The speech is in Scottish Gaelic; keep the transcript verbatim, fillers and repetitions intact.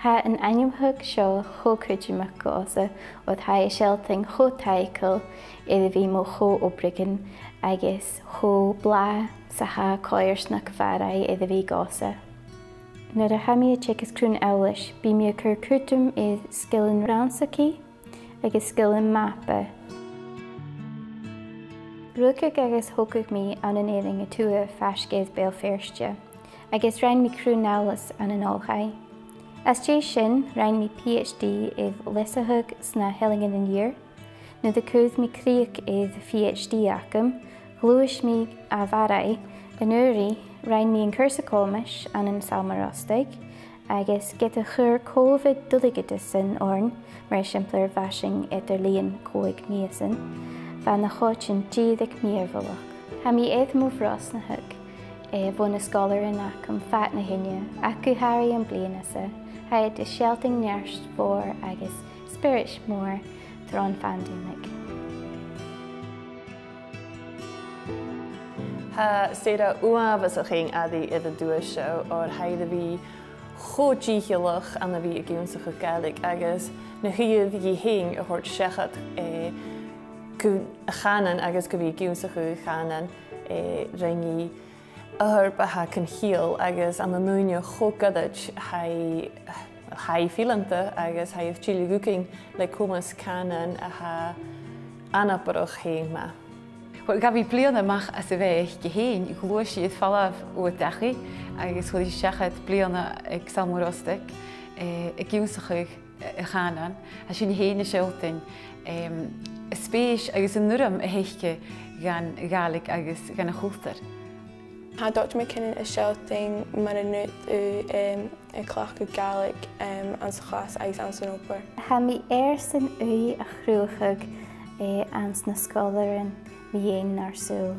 Tha an ainmeachadh seo cho cudromach dhòmhsa, oir tha e a' sealltainn cho taiceil air a bhith mo cho-obraichean agus cho blàth 's a tha coimhearsnachd Bharraigh air a bhith dhòmhsa. Nuair a tha mi a' teagasg crùn-eòlais, bidh mi a' cur cuideam air sgilean rannsachaidh agus sgilean mapa. Rugadh agus thogadh mi ann an Èirinn a Tuath faisg air Beul Feirste, agus rinn mi crùn-eòlas ann an oilthigh. Às dèidh sin, rinn mi PhD air leasachadh sna h-Eileanan an Iar. Nuair a chuir mi crìoch air PhD agam, ghluais mi a Bharraigh, an-uiridh rinn mi an cùrsa comais ann an Sabhal Mòr Ostaig, agus ged a chuir Covid duilgheadasan oirnn, mar eisimpleir bha sinn eadar-lìon còig mìosan, bha na coitcheannan dìreach mìorbhaileach. Tha mi air mo bhrosnachadh, eh, bho na sgoilearan agam fad na h-ùine, ach gu h-àraidh am bliadhna-sa, tha iad a' sealltainn neart mòr agus spiorad mòr tron phandemic. Tha Sarah uabhasach fhèin airidh air an duais seo, oir tha i air a bhith cho dìcheallach ann a bhith ag ionnsachadh Gàidhlig agus na h-uiread dhi fhèin a thoirt seachad, eh, gu a' chànan agus gu bhith ag ionnsachadh a' chànain, eh, rinn i obair a tha chan chiall agus ann an ùine cho goirid tha i, tha i fileanta agus tha i a' tilleadh thugainn le comas cànain a tha anabarrach fhèin math. Uill, ghabh i bliadhna a-mach às a' bheatha aice fhèin, ghluais i air falbh bho dhachaigh agus chuir i seachad bliadhna aig Sabhal Mòr Ostaig, eh, ag ionnsachadh a' chànain. Tha sin fhèin a' sealltainn, em, an spèis agus an urram a th' aice dhan Ghàidhlig agus dhan a' chultar. Tha Doctor MacKinnon a' sealltainn mar a nì thu, em, a' cleachdadh Gàidhlig, em, anns a' chlas agus anns an obair. Tha mi airson ùidh a chruthachadh, eh, anns na sgoilearan mu dheidhinn nar sùil.